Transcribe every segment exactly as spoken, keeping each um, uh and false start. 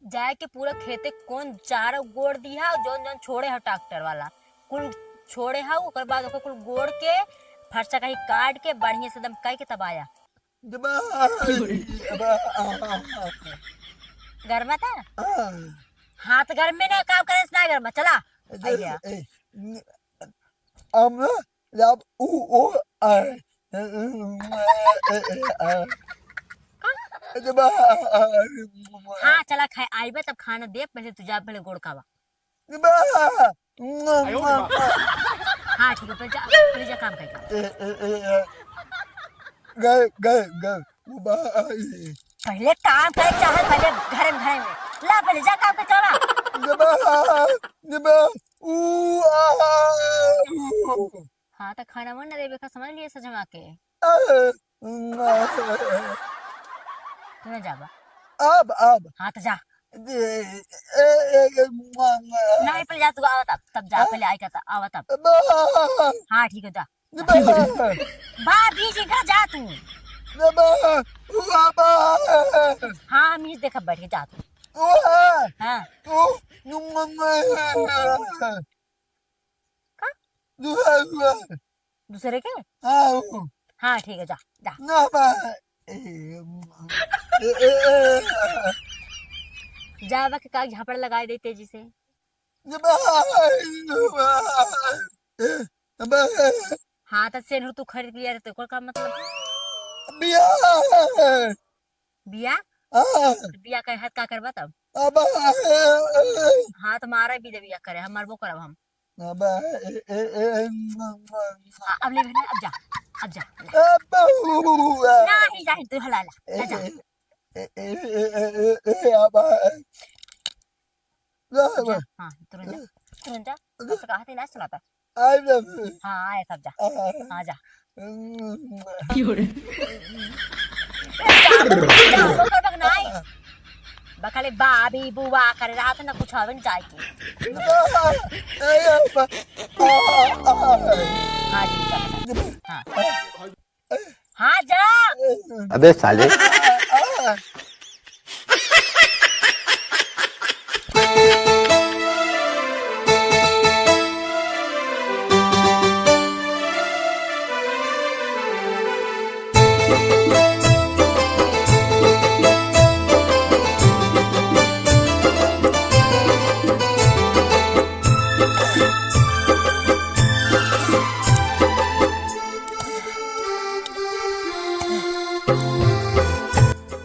जाए के पूरा खेते कौन चारों गोड़ दिहा, जौन जौन छोड़े हो ट्रैक्टर वाला, कुल छोड़े हो, ओकर बाद ओकर कुल गोड़ के फरसा कहीं काट के बढ़िया से एकदम कई के तब आया। जबा, जबा, आ, आ, आ, आ। घर में था? हाँ। हाथ घर में ना काम करे से ना घर में, चला। अरे, आइया। ए, न-, हम ना, जब उ, ओ, आ, ए, ए, आ। जबा, आ, आ, हाँ, चला खाए, आइबे तब खाना दे, पहले तू जा, पहले गोड़ कावा। बा। हाँ, ठीक है, पहले जा, पहले जा काम कइके। ए, ए, ए, ए। गए, गए, गए। बा, आई। पहले काम करे चाहे, पहले घरे में, घरे में। ला, पहले जा काम कइके, चला। बा, बा, ऊ, आ, ऊ। हाँ, तो खाना मन ना देवे का, समझ लिए सजमा के। ए, तू ना जाबा। अब, अब। हाँ, तो जा। ए, ए, ए, ए, मुआ, मुआ। नहीं, पहले जा, तू आवत अब, तब जा, हाँ? पहले आई का, आवत अब। बा। हाँ, ठीक है, जा। बा। भाभी जी घर जा तू। बा, बा, बा। हाँ, हम ही देखब बैठ के, जा तू। बा। हाँ। तू, मुआ, मुआ। का? दूसरा, दूसरा। दूसरे के? हाँ, वो। हाँ, ठीक है, जा, जा। ना, बा। ए, ए, ए, ए। जा, बा के कागज झापड़ लगाए दे तेजी से। ना, बा। ए, बा। हाँ, तो सेनूर तू खरीद लिया, तो ओकर का मतलब? बिया। बिया? हाँ। बिया के हाथ का करबा तब? अब, हाँ, तो मारा भी दे बिया करे, हम मरबो करब हम। अब, ए, ए, ए, ए, म, म, म। हाँ, अब ले भेले, अब जा, अब जा, ले। अब, नहीं, नहीं, तू हला ला, ए, जा। ए, ए, अब, जा, अब। जा, हाँ, तुरंत जा, तुरंत जा, बस कहा थे ना सुनाता। I love you। हाँ, आए सब जा। आ। हाँ, जा। हम्म। क्यों रे? जा, जा, ओकर बक नाई। बकले बाबी बुआ करे रहा था ना, कुछ हवे न जाए के। आ, आ, आ, आ। हाँ, जी, जा, जा। हाँ। हाँ, जा। अबे साले।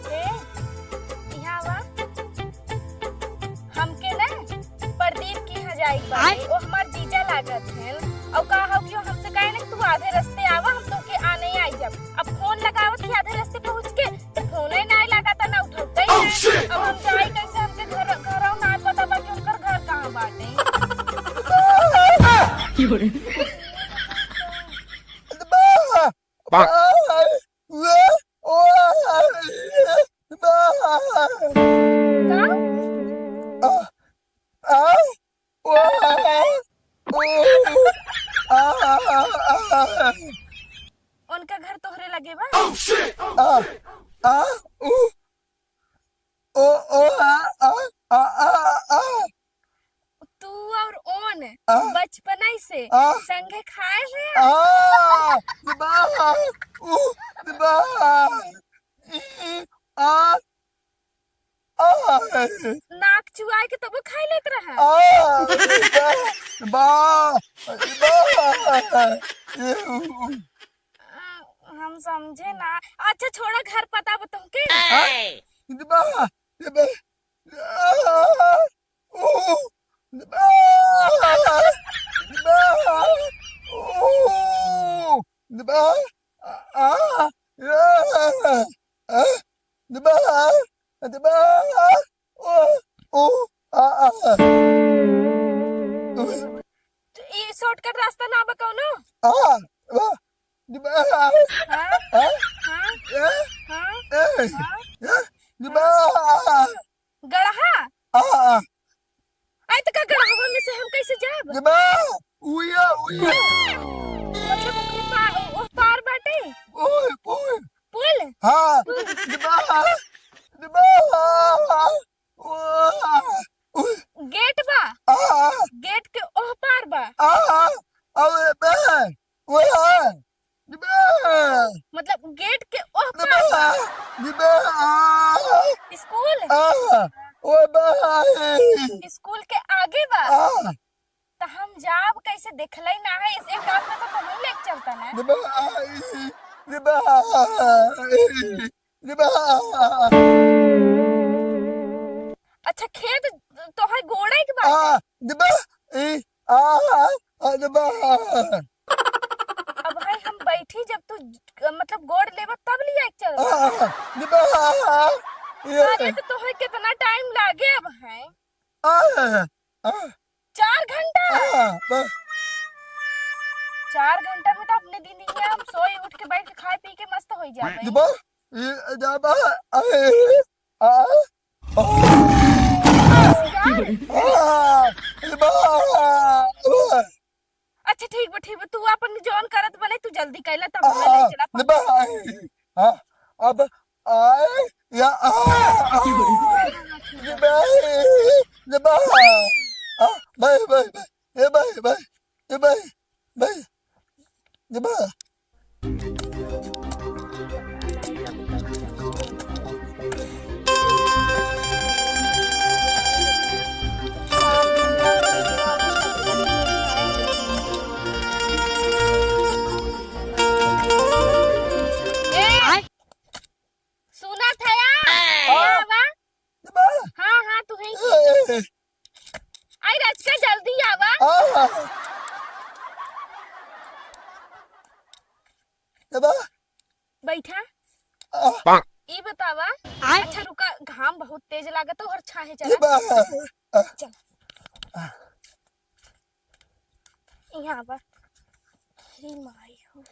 ए, इहाँ आवा। हमके ना प्रदीप के इहाँ जाए के बा। आय। ओ हमार जीजा लागत हैं। अउ का हो कि हमसे कहे ना कि तू आधे रस्ते आवा, हम तोके आने आई जब। अब फोन लगावत ही आधे रस्ते पहुँच के, तो फोन ही ना लागत, ना उठावत ही। Oh, shit! अब हम जाई कैसे? हमके घर, घर ना पता बा कि उनकर घर कहाँ बाटे। क्यों रे? का? उनका घर तोहरे लगे बा? तू और ओन आ। बचपना से आ। संगे खाए हैं। आ। बा। उ। बा। ई। आ। आ। नाक चुआए के तबो खाई लेत रहा। आ। बा। बा। बा। ये। हम समझे ना। अच्छा छोड़ा, घर पता बताऊं के? हाँ? बा। बा। आ। तो ई shortcut रास्ता ना बा कौनो? हाँ? हाँ? हाँ? हाँ? गड़हा? आ, आ। आई त का गड़हवा में से हम कैसे जाब? ये बा, उया, उया। मतलब ओकरे पा-, ओ-, ओ पार बाटे? पुल, पुल। पुल? हाँ, पुल। ये बा, ये बा, ओ। ओ भाई। स्कूल के आगे बा। आ। त हम जाब कैसे, देखले ना है, इसे काम में तो तुम लेके चलता ना। रे भाई, रे भाई, रे भाई। अच्छा, खेत तोहर गोड़े के बा? आ, रे भाई, आ, आ, रे भाई। अब भाई हम बैठी, जब तू ज-, मतलब गोड़ लेबा तब लिया के चल। आ, रे भाई, ये। अरे तो तोहे कितना टाइम लागे अब है? आ, आ। चार घंटा? हाँ, बस। चार घंटा में तो अपने दिन ही है, हम सोए उठ के बैठ के खाए पी के मस्त हो जाबे। ये बस, ये जाबा, अरे, आ, आ, यार। आ, ये बा, बा। अच्छा ठीक बा, ठीक बा, तू अपन जौन करत बने, तू जल्दी कैला तब आ, हमें ले चला। ये बा, आ, अब आए या आ, आ, ये भाई, ये भाई, आ, भाई, भाई, भाई, ये भाई, भाई, ये भाई, भाई, ये भाई। ए, सुनत है यार? हाँ। आवा। ये बा। हाँ, हाँ, तू है। ए, ए, ए। आई रचका, जल्दी आवा। हाँ। ये बा। बैठा। आ। ई बतावा। आय। अच्छा रुका, घाम बहुत तेज लागत और छाहे ये चला। बा। चल। यहाँ बा। हे माई हो।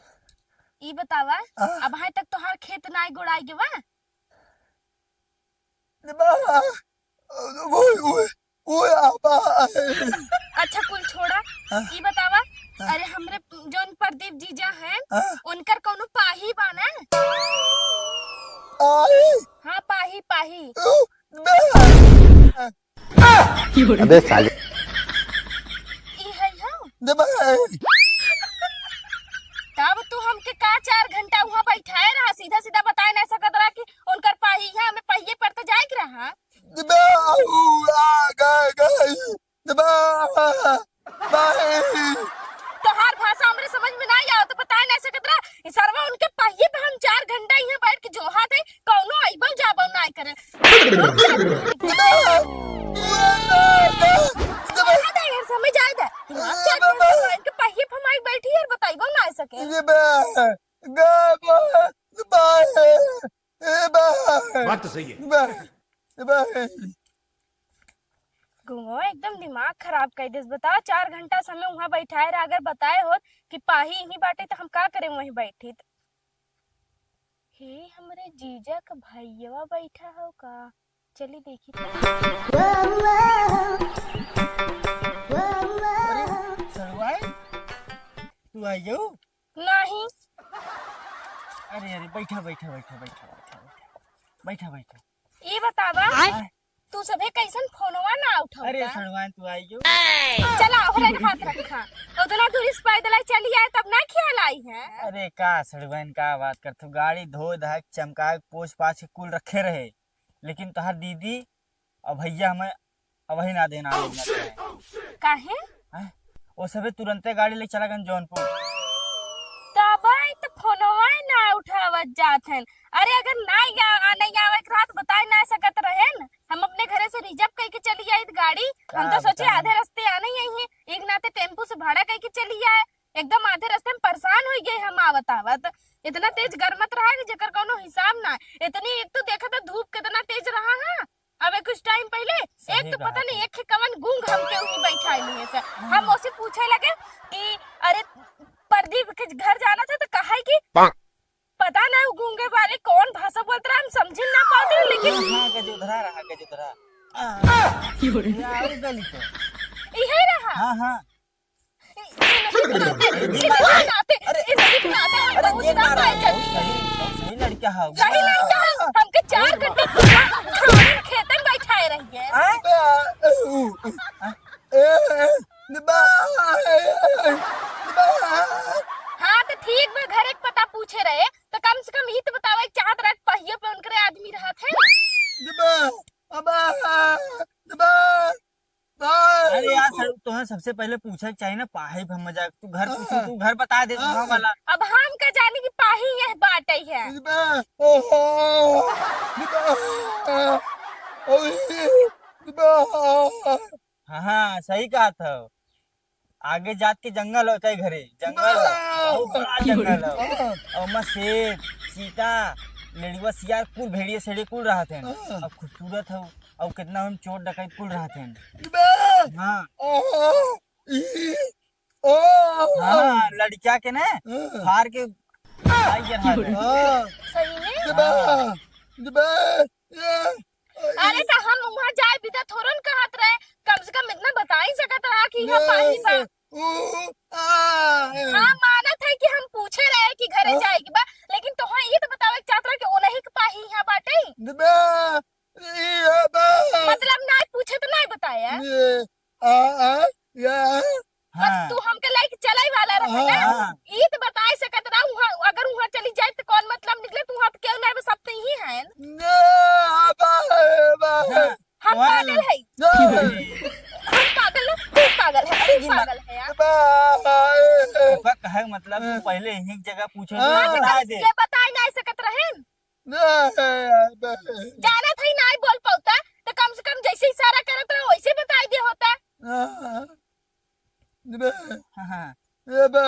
ई बतावा, आ। अब हाय तक तोहार खेत नाय गोड़ाई गवा? बा, ओए, ओए, ओए, आ, बा। अच्छा, कुल छोड़ा। हाँ। ई बतावा, हाँ। अरे, हमरे जौन प्रदीप जीजा हैं, हाँ। उनकर कौनो पाही बा ना? आई। हाँ, पाही, पाही। ओ, बा। अबे साले। ई है हो? दे भाई। तब तू हमके का चार घंटा उहाँ बैठाए रहा, सीधा सीधा बताए ना सकत रहा कि उनकर पाही है, हमें पहिए पर तो जाए के रहा। दे बा, ऊ, आ, गा, गा, दे बा, भाई। तोहार भाषा हमरे समझ में ना आवे, तो बताए ना सकत रहा। ई सरवा उनके पहिए पे हम चार घंटा इहाँ बैठ के जोहात है, कौनो अइबो जाबो ना करे। जाए दे, यार, समय जाए दे। दिमाग चल गया, इनके पहिए फमाई बैठी है, बताइबो ना सके। ये बा, गा बा, बा, ए बा। बात तो सही है। बा, बा। गुंगो एकदम दिमाग खराब कर देस। बताओ, चार घंटा समय वहाँ बैठाए रहा, अगर बताए होत कि पाही यहीं बाटे, तो हम का करे वहीं बैठित? हे, हमरे जीजा क भइयवा बैठा हो का? चली देखी तो। अरे, सड़ुआई, तू आई जाऊ? नहीं। अरे, अरे, बैठा, बैठा, बैठा। ई बतावा, आय। तू सभे कैसन फोनवा ना उठावता? अरे, सड़ुआन, तू आई जाऊ। चला, ओहरे हाथ रखा। उतना दूरी से पैदल आई, चली आए, तब ना ख्याल आई है। अरे, का सड़ुआन, का बात करत हो? गाड़ी धो धा के, चमका के, पोछ पाछ के कुल रखे रहे, लेकिन तोहार दीदी और भैया हमें अबही ना देना आने वाला है। काहे? हैं? ओ सबे तुरंते गाड़ी ले चला गन जौनपुर। तबे तो फोनवा ना उठावत जात हन। अरे अगर ना या, आ, नहीं आवे के रहत बताए ना सकत रहे न। हम अपने घरे से रिजर्व कइके चली आइत गाड़ी। हम का तो सोचे बताई? आधे रास्ते आने ही है। एक नाते टेम्पू से भाड़ा कइके चली आए। एकदम आधे रास्ते में परेशान हो गए हम आवत आवत। इतना तेज गरमत रहा कि जेकर कौनो हिसाब ना। इतनी एक तो देखा था धूप कितना तेज रहा है। अबे कुछ टाइम पहले सही एक तो कहा पता नहीं तू। एक कवन गूंग हमके उही बैठाई लिए से। हाँ। हम ओसे पूछे लगे कि अरे प्रदीप के घर जाना था तो कहा है कि पता ना वो गूंगे बारे कौन भाषा बोलत रहा, हम समझ ना पाते, लेकिन हाँ, गजोधरा रहा, गजोधरा। आ, ये और गली तो। इहे रहा। हाँ, हाँ। अरे, अरे, अरे, अरे, ये मारा। बहुत सही, बहुत सही लड़का है। सही लड़का है। हमके चार घंटे पूरा घाम में खेते में बैठाए रहिए। हाँ? ए, ए, हाँ, तो ठीक बा, घर एक पता पूछे रहे, तो कम से कम ई तो बतावे, चाहत रहे, पहिए पे उनकरे आदमी रहत है। अबा, अबा, अरे यार, सर, तोहे सबसे पहले पूछे के चाहिए ना, पाही भा मजाक। तू घर पूछू, हाँ। तू घर बता दे, हाँ। गाँव वाला। अब हम का जानी कि पाही यह बाटे है। अबा, ओहो, अबा, ओए, अबा। हाँ, हाँ, सही कहा था। आगे जात के जंगल हो, कई घरे जंगल हो, वाह! बहुत बड़ा जंगल हो। हाँ। और ओमा शेर, चीता, लेड़ुआ, सियार, कुल भेड़िया सेड़िया कुल रहत हैं। हाँ। और खूबसूरत हो, और कितना हम चोर डकैत कुल रहत हैं। वाह! हाँ। ओहो! ई! ओ! हाँ, लड़किया के ना, हाँ। फार के खाई के रहत हैं। हाँ। सही में? वाह! वाह! ये अरे, त हम उहाँ जाए बिदा थोरन कहत रहे, कम से कम इतना बता ही सकत रहा कि यहाँ पाही बा। ऊ, आ, हाँ, मानत है कि हम पूछे रहे कि घरे हाँ। जाए के बा, लेकिन तोहा ये तो बतावे के चाहत रहा कि ओनही के पाही यहाँ बाटे। बे, ये बे। मतलब, ना पूछे तो ना बताया। ये, आ, आ, या। हाँ। तू हमके लेके चले वाला रहे ना। हाँ। ई त बताए सकत रहा, उहाँ, अगर उहाँ चली जाए त कौन मतलब निकले, तू उहाँ त केहू ना, सब त ही है। ना, बा, बा। हाँ। हम वहाँ पागल है। ना। हम पागल ना, तू पागल है, अरे तू जी मत-, पागल है यार। बा, बा, ए, ए। ओका कहे मतलब तू पहले यही जगह पूछे हाँ। तो बता दे। ये बताए ना सकत रहे। ना, बा। जाना था ही ना बोल पाता, तो कम से कम जैसे इशारा करत रहा वैसे बताई दे होता। हाँ। बे। हाँ, हाँ। ए बे।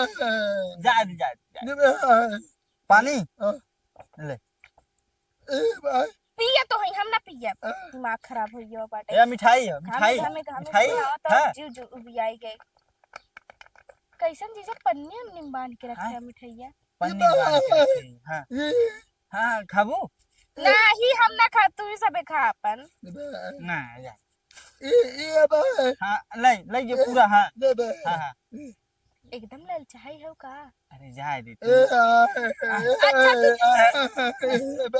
जा, जा, जा। ए बे। पानी? हाँ। ले। ए भाई। पिया तो है, हम ना पिया। हाँ। दिमाग खराब हो गया बाटे। ए, मिठाई है, घामे, मिठाई, घामे, घामे मिठाई, घामे आवत हाँ। जीव, जीव उबियाई गए। कैसन जैसे पन्नी उन्नी में बांध के रखे हाँ। है मिठाइया। पन्नी बांध के रखे, हाँ। ये हाँ, खाबू? नाही, हम ना खा, तू ही सबे खा अपन। ना, जा। ई, ई अब है। हाँ, ले, ले ये पूरा, हाँ। ले बे। हाँ, हाँ। एकदम ललचाई हो का? अरे, जाए दे ए, तू। आ, अच्छा, तू ए, बे।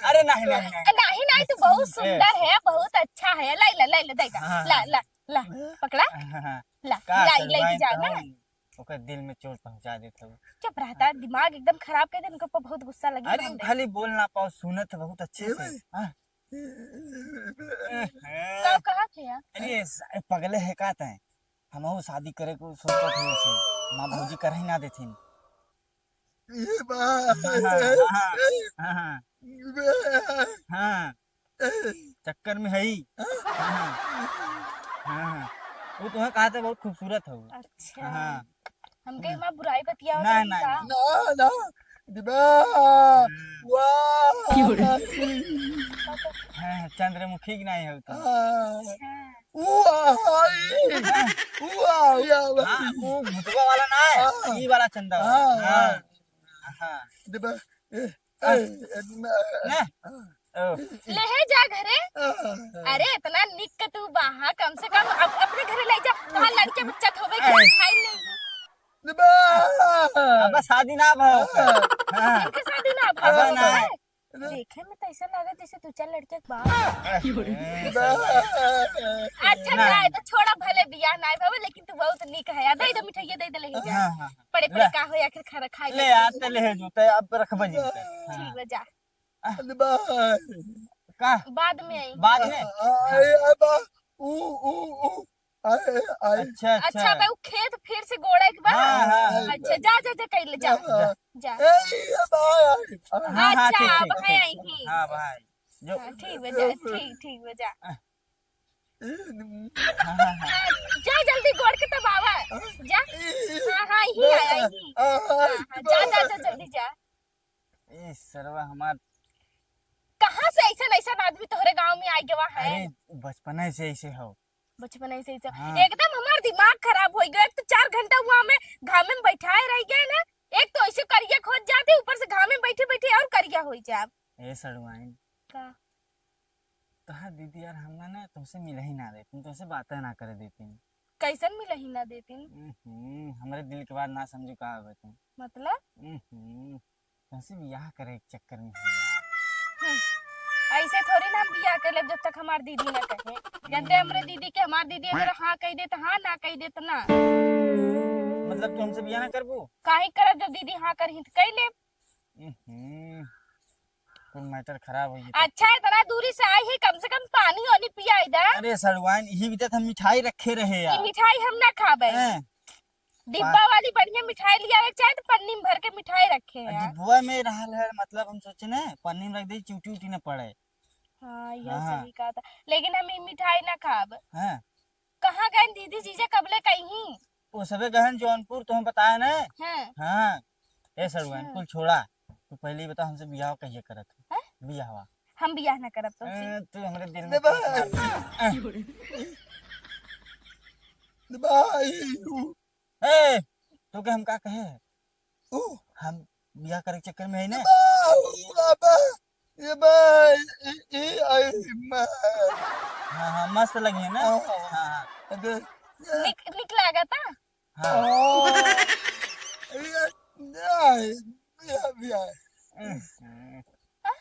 अरे, नहीं, नहीं, नहीं। नहीं, नहीं, तू बहुत सुंदर है, बहुत अच्छा है। ले, ले, ले, ले, दे, दे। हाँ, ला, हाँ। ला, ला, पकड़ा। हाँ, हाँ। ला, का ला, ई करवाएं लेके जा तो ना। हम ओकर दिल में चोट पहुंचा देत हऊ। चुप रहता, हाँ। दिमाग एकदम खराब कर दे, उनके ऊपर बहुत गुस्सा लगी अरे, हमरे। खाली बोल ना पाओ, सुनत है बहुत अच्छे से। हाँ। का, कहा थे यार? अरे, स-, पगले है का तैं? हमहू शादी करे को सोचत हई उसे। माँ भौजी करही ना देथिन। ये बात। हाँ, हाँ, हाँ, हाँ, हाँ। हाँ। चक्कर में है ही। हाँ, हाँ। हाँ, हाँ। वो तो है, कहा था बहुत खूबसूरत हो। अच्छा। हाँ। हमके हाँ। माँ बुराई बतिया ना, रही ना, का? ना। ना, ना। दिबा। हाँ। वाह। हाँ, हाँ, चंद्रमुखी की नहीं हो तो। हाँ। अच्छा। उ आई। हाँ। उ आई, आ हाँ, भाई। वो भुतवा वाला ना है, हाँ। ई वाला चंदा वाला। हाँ, हाँ। हाँ। हाँ। दिबा। ए, हाँ। ए, ए, ना। ना। हाँ। ओ। ले हे जा घरे। हाँ। अरे, इतना निक के तू बाहा, कम से कम अप-, अपने घरे ले जा। तोहार लड़के बच्चा धोवे के हाँ। खाई नहीं। दिबा। अब शादी ना भाव। हाँ। हाँ। इनके शादी ना अब भाव ना। है। अरे। देखे में तो ऐसा लागत जैसे दू चार लड़के के बाप। अरे, अच्छा, ना। जाए तो छोड़ा, भले बियाह ना भवे, लेकिन तू बहुत निक है। दे दे मिठाइया, दे दे, ले जा। हाँ, हाँ, हाँ। पड़े पड़े ले। का हो, आखिर खाना खाए ले, के। आज तो ले जो, तो अब रखबे जी। हाँ। ठीक बा, जा। अरे बा। का? बाद में आई। बाद में? आ, आ, आ, बा। ऊ, ऊ, ऊ। आए, आए। अच्छा, अच्छा। अच्छा, बे, उ खेत फिर से गोड़े के बा? हाँ, हाँ, हाँ। अच्छा, जा, जा, जा, कर ले, जा। हाँ। जा। ए, ये भाई, हाँ, हाँ, अच्छा, ठीक, ठीक, भाई ठीक। आई ही। हाँ, भाई। जो हाँ, ठीक बा, जा, ठीक, ठीक बा, जा। हाँ, हाँ, हाँ। जा, जल्दी गोड़ के तब आवा। जा। हाँ, हाँ, यही आया, यही। हाँ, हाँ, जा, जा, जा, जल्दी जा। ए, सरवा हमार कहाँ से ऐसन, ऐसन आदमी तोहरे गाँव में आ गवा है? अरे, बचपने से ऐसे हो। बचपने से ऐसे। हाँ। एकदम हमार दिमाग खराब हो गया। एक तो चार घंटा हुआ हमें घामे में बैठाए रह गए ना, एक तो ऐसे करिया खोज जाते, ऊपर से घामे में बैठे बैठे और करिया हो जाब। ए सड़ुआइन। का? तोहार दीदी यार, हमरा ना तुमसे मिलही ना देती, तुमसे बातें ना करे देती। कैसन मिलही ना देती? हम्म, हमरे दिल के बात ना समझू का हवे तू? मतलब? हम्म, तुमसे बियाह करे के चक्कर में हो यार। हम्म, ऐसे थोड़ी ना हम बियाह कर लेब जब तक हमार दीदी ना कहे। जानते हमरे दीदी के, हमार दीदी अगर हाँ कह दे तो हाँ, ना कह दे तो ना। मतलब तू हमसे बियाह ना करबू? काहे करब, जब दीदी हाँ करही तो कर लेब। हम्म, कुल matter खराब होइ गया। अच्छा, इतना दूरी से आई है, कम से कम पानी वानी पियाई दा। अरे सड़ुआइन, इही बीते हम मिठाई रखे रहे ये यार। मिठाई हम ना खाबे। हैं? डिब्बा पा- वाली बढ़िया मिठाई लियावे के चाहे तो पन्नी में भर के मिठाई रखे हैं। डिब्बा में रहल है, मतलब हम सोचे ना पन्नी में रख दे, चिउटी उटी न पड़े। हाँ, यह हाँ। सही कहा था, लेकिन हम ई मिठाई ना खाब। हाँ। कहाँ गए दीदी जीजा, कबले कहीं? वो सबे गहन जौनपुर, तो हम बताए ना। हाँ। हाँ। ए सड़ुआइन, अच्छा। कुल छोड़ा, तू पहले ही बता, हमसे बियाह कहिए करत है? हैं? बियाहवा। हम बियाह ना करब तो ए, तू हमरे दिल में दबाई। चोट मार दे। दबाई। ए, तो के हम का कहे? ओ। हम बियाह करे के चक्कर में है ना? बाबा, ये बा, ये, ये, आई, माँ। हाँ, हाँ, मस्त लगी है ना? हाँ। हाँ, हाँ। अबे, ये निक-, निक लागता? हाँ। ओ, ये, ये, ये, ये। हम्म। हाँ?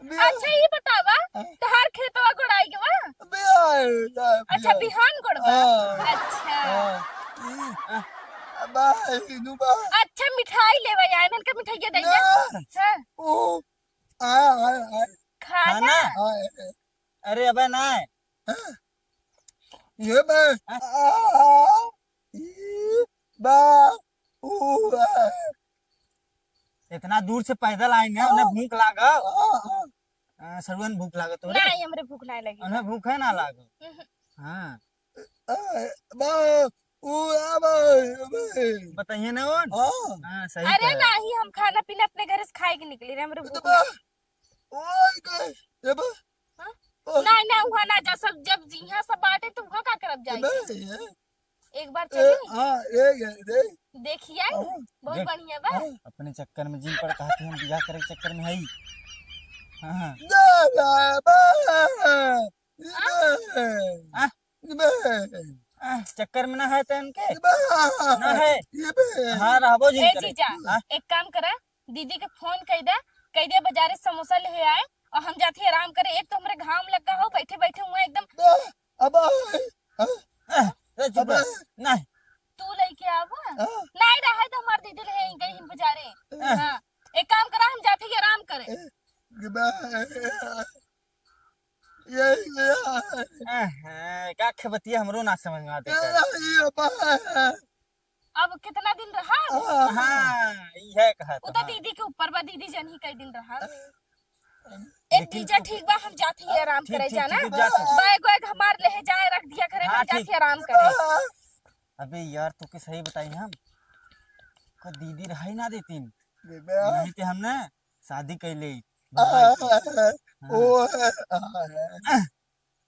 बिहान। अच्छा, ये बतावा, हाँ। तोहार खेतवा गोड़ाई के बा? बिहान, बिहान। अच्छा, बिहान गोड़बा? हाँ। अच्छा। हाँ। ई, हाँ। बाई, नु बा। अच्छा, मिठाई लेवा आए, इनका मिठाई दे दे। ना। हाँ। ओ, आ, आ, आ। खाना? खाना? आ, आ। अरे, अबे ना। हाँ। ये बा, हाँ? आ, आ, ई, बा, उ, आ। इतना दूर से पैदल आए हैं, उन्हें हाँ। भूख लागल। हाँ, हाँ। आ, सड़ुआइन भूख लागत हो रे। नहीं, हमरे भूख नहीं लगी। उन्हें भूख है ना लागल। हम्म। हाँ। आ, बा, उ, आ, बा, बा। बताइए ना उन। हाँ। हाँ, सही अरे कहे। नहीं, हम खाना पीना अपने घर से खाए के निकली रहे, हमरे तो भूख बा, नहीं। ओए गए, ये बा। हाँ? ओए। नहीं, नहीं, वहाँ ना जा, सब जब यहाँ सब बाटे तो वहाँ का करब जाई? नहीं, ये। एक बार ए, चली? हाँ, ये, ये, ये। देखिए, हाँ। बहुत देख, बढ़िया बा। हाँ। अपने चक्कर में जिन पर कहा कि हम बियाह करे के चक्कर में हई। हाँ, हाँ। ना, ना, बा। ये हाँ? बा। हाँ? ये बा। हाँ, चक्कर में ना है तो इनके? ये बा। ना है। ये बा। हाँ, रहबो जिन ए करे। जीजा, हाँ? एक काम करा, दीदी के फोन कई दे, कई दे बाजारे समोसा ले आए और हम जाते आराम करे। एक तो हमरे घाम लगा हो, बैठे बैठे हुआ एकदम। बा, अब आए, हाँ? ए, ए, चुप अब रह। आए। नहीं। तू लेके आवा। हाँ। नहीं रहे तो हमार दीदी ले आई गई हम बाजारे। हाँ। हाँ। एक काम करा, हम जाते ही आराम करे। ए, ये बा, ये, ये, ये। अहं, का खे बतिया हमरो ना समझ में आते ए, कर। ये बा। अब कितना दिन रहा? हाँ। हाँ, इहे कहत वो तो हाँ। दीदी के ऊपर बा, दीदी जन ही कई दिन रहा। ए लेकिन जीजा, ठीक बा, हम जात ही आराम ठीक, करे ठीक, जाना। ठीक, जा तू। बैग वैग हमार लेहे जाए रख दिया घरे, हाँ, हम जात ठीक। ही आराम करे। अबे यार, तू के सही बताई हम, को दीदी रहाई ना देतीन। बेबे। नहीं ते हमने शादी कैले। आ, हाँ। ओ, आ,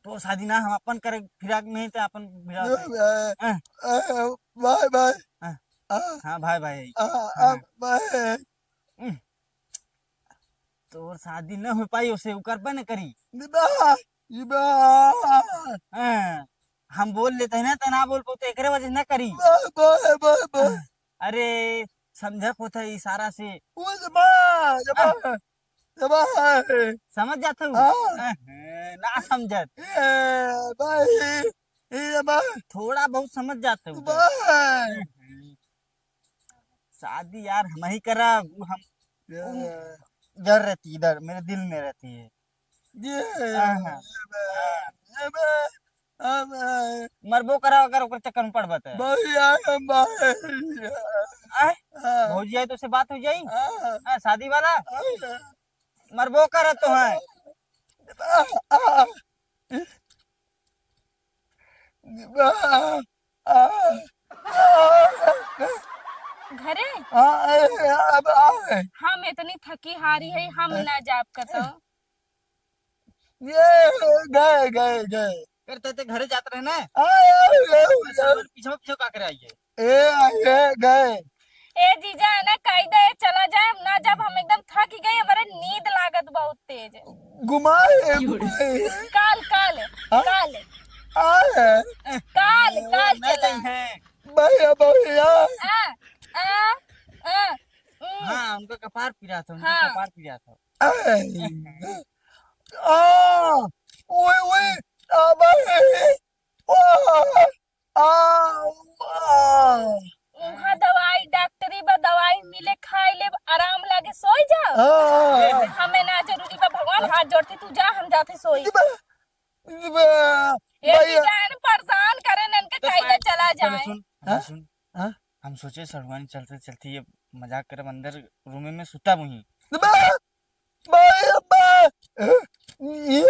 तो शादी ना हम अपन करे फिराक में ही ते अपन फिराक में। आ, आ, बाय, बाय। आ, आ, हाँ, भाई, भाई। आ, आ, हाँ। बाय। उम। तोर शादी न हो पाई, उसे उ करबे न करी। बा, बा। हाँ, हम बोल लेते हैं ना, तो ना बोल पाते, एकरे वजह से ना करी। बा, बा, बा, बा। हाँ, अरे, समझत होत है इशारा से। ओ, बा, बा, हाँ। बा। समझ जात हो? हाँ। हाँ, ना समझत। ए, बा, ए, ए, बा। थोड़ा बहुत समझ जात हो। बा। हाँ। शादी यार हम ही करब, उ हम, ये। उ इधर रहती, इधर मेरे दिल में रहती है। ये। हाँ, हाँ। ये बे, ये बे, अब, मरबो करा अगर ओकर चक्कर में पड़बा त। भैया, हम भाई। आय? हाँ। भौजी आई तो उससे बात हो जाई? हाँ। हाँ, शादी वाला? हाँ। मरबो करत तो है। आ, आ, आ, आ, आ। घरे? हाँ, ए, अब आए। हम इतनी थकी हारी है, हम ए। ना जाब कतो। ये गए, गए, गए। फिर ते, ते घरे जात रहे ना? आए, आए, आए, आए। पीछे, पीछे का करे आई है? ए, आए, गए। ए जीजा, ना कह दे, चला जाए, हम ना जाब, हम एकदम थक गए, हमारे नींद लागत बहुत तेज। घुमाए, घुमाए। काल, काल, हाँ? काल। आए। काल, काल ना चला। जाई है। भैया, भैया। आ, आ, आ, उम। हाँ, उनका कपार पिरात है, उनका हाँ। कपार पिरात है। आए। आ, ओए, ओए, आ, भाई। आ, आ, आ। उहाँ दवाई, डॉक्टरी बा, दवाई मिले, खाई लेब, आराम लागे, सोई जाओ। हाँ। हमें ना जरूरी पहले बताए। सुन, पहले हाँ? सुन। हाँ? हम सोचे सड़ुआइन चलते चलते ये मजाक करब, अंदर रूमे में सुता वहीं। बा, बा, बा, ये,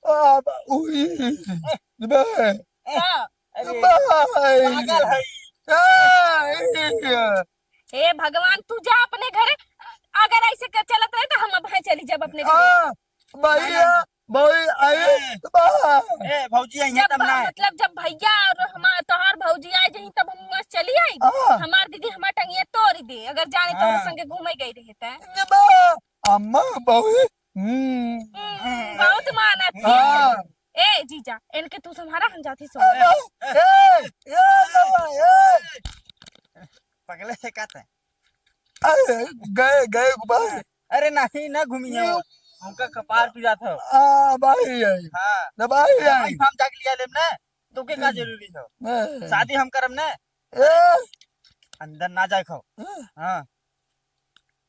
आ, बा, उई, बा, हाँ। अरे, बा, पागल है। आ, ये। हे भगवान, तू जा अपने घरे, अगर ऐसे क-, चलत रहे तो हम अब चली जब अपने घरे। हाँ, भैया, ना, ना। भौजी, अरे, ए, बा। ए, भौजी, आई है जब तब ना। मतलब, जब भैया और हमार, तोहार भौजी आ जाई, तब हम वहाँ चली आई। हाँ। हमार दीदी हमार टंगिया तोड़ दे, अगर जाने तोहरे हाँ। संगे घूमे गई रहे त। ये बा, अम्मा, भौजी, हम्म। हम्म, बहुत मानत थी। हाँ। ए, जीजा, इनके तू संभारा, हम जाती सो। ए, ए, ए, ए, ए। पगले है का ते? अरे, गए, गए, भाई। अरे नहीं, ना घूमी है। नहीं। उनका कपार पिरात हो। आ, भाई, आई। हाँ। ना, भाई, भाई, आई। हम जाके लिया लेम ना, तो के का हम्म। जरूरी हो? नहीं। शादी हम करम ना। ए। अंदर ना जाए खाओ। हाँ। हाँ।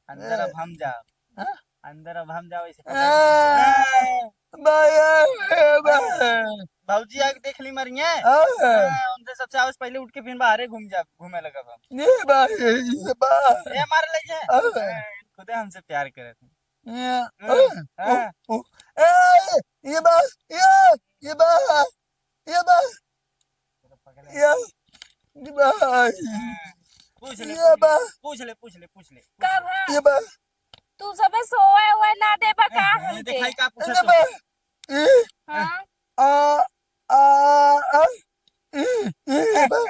अंदर ए। अब हम जाओ। हाँ? अंदर अब हम जाओ, इसे ए। पकड़। ए। भाई, ए, ए, भाई। भौजी आके देख ली मरिए। हाँ। हाँ, उनसे सबसे आवस पहले उठ के फिर बाहरे घूम जा, घूमे लगब हम। ये भाई, ये बा। ए, मार ले जे। हाँ। हाँ, खुदे हमसे प्यार करत हैं। ये, हाँ, ओ, हाँ। ओ, ए, ये बा, ये, ये बा, ये बा, ये, ये बा। पूछ ले, ये पूछ ले, बा। पूछ ले, पूछ ले, पूछ ले। का भा? ये बा। तू सबे सोए हुए ना देबा का ए, हमके? दिखाई का पूछत ये हो? बा। ई, हाँ? आ, आ, आ, ई, ई, बा।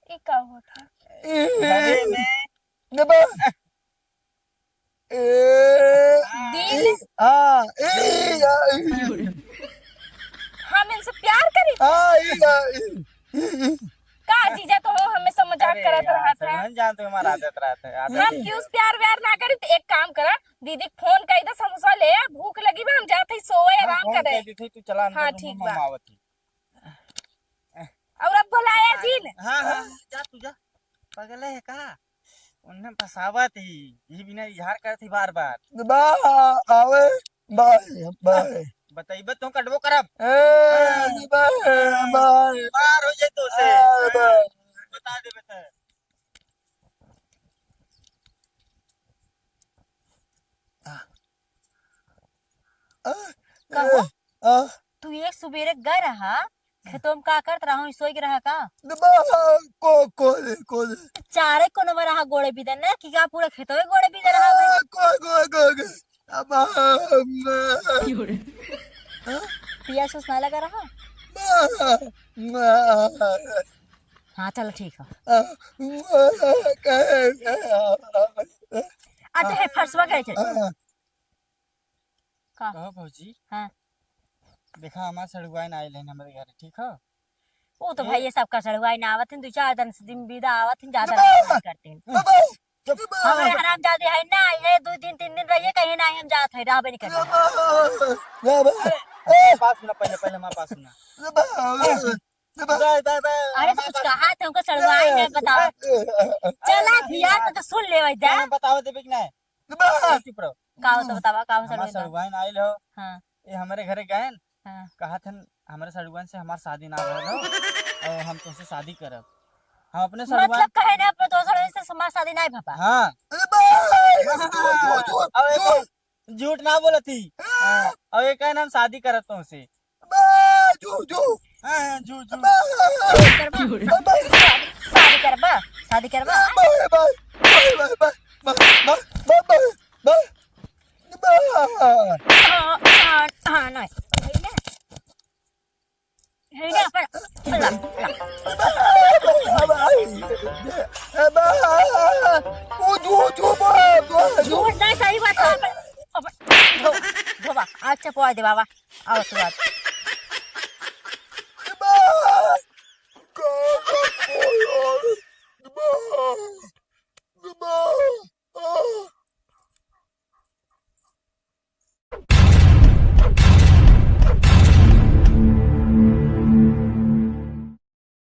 ई का होता? ई, अरे ने। ने बा। ए, दिल? ई, हाँ, ई, आ, ई। हम इनसे प्यार करी? हाँ, ई, आ, ई, ई, ई। का जीजा तो हो हमेशा मजाक अरे करत यार, रहत है। सड़ुआइन जान तो हमार आदत रहत है, आदत हम है। क्यों प्यार व्यार ना करी? तो एक काम करा, दीदी के फोन कर दे, समोसा ले आ, भूख लगी बा, हम जात हई सोवे, हाँ, आराम फोन करे। कर दी थी, तू चला अंदर हाँ, रूम ठीक में, बा। हम आवत ही। और अब बुलाया जी ने। हाँ, हाँ, जा तू जा। पगले है का? उन्हें फंसावत ही, यही बिना इजहार करत ही बार बार। बा, आवे, बाय, बाय। बतइबे तो कटबो करब। ए, हाँ। Bye, bye. मार हो जाए तो से। आ, बाय। बता देबे तो। आ। आ, कहो? ए, आ। तू एक सुबेरे गए रहा, खेतों में का करत रहा, सोई के रहा का? बा, को, को दे, को दे। चारे कोनो में रहा गोड़े बिदे ने, कि का पूरा खेतों में गोड़े बिदे रहा भाई? आ, को, को, को, को। अब, आ, आ। क्यों रे? हाँ? पियास उस ना लगा रहा? आ, आ। हाँ, चलो ठीक है। आ, आ, कहे, आ, आ, आ। अच्छा, है फरसवा गए थे। आ। का? कहो भौजी। हाँ। देखा, हमार सड़ुआइन आइल हन हमरे घरे, ठीक हो? वो तो ए- भाई, ये सबका सड़ुआइन आवत हन, दो चार दिन से दिन बीदा आवत हन, ज्यादा बाबा! नहीं करते हैं। बाबा! चुप। हमारे हरामजादे है ना, ये दो दिन, तीन दिन रहिए, कहीं ना, हम जात है, रहबे नहीं करते। बाबा! बाबा! अरे, ए! हमार बात सुना, पहले, पहले हमार बात सुना। बाबा! बाबा! Bye, bye, bye. अरे, तो कुछ कहा था, उनको सड़ुआइन है, बताओ। ए! चला, भिया, तो, तो सुन ले, भाई, जा। बताओ, देबे कि नहीं? बा। चुप रहो। का हो तो बतावा, का हो हमार सड़ुआइन बा? सड़ुआइन आइल हो। हाँ। ये हमरे घरे गएन। हाँ। कहत हन, हमरे सड़ुआइन से हमार शादी ना भइल हो और हम तुमसे शादी करब। हम अपने सड़ुआइन मतलब कहे ना, अपने दोस्त सड़ुआइन से हमार शादी ना भपा। हाँ। अरे बा। हाँ। झूठ, झूठ, झूठ, अब एक झूठ। झूठ ना बोलत ही। हाँ। हाँ। और ये कहन हम शादी करब तुमसे। बा, झूठ, झूठ। हाँ, हाँ, झूठ, झूठ। बा। शादी करबा? बा, बा। शादी, शादी करबा? शादी करबा? बा, बा, बा। हाँ, हाँ, हाँ, नहीं। है ना? है ना, पर, ला, ला। बा, बा, बा। बा, बा। ओ, झूठ, झूठ, बा, बा। झूठ नहीं, सही बात है। अब, अब, धो, धोबा, अच्छा, पोआ दे बाबा। आओ तू आज।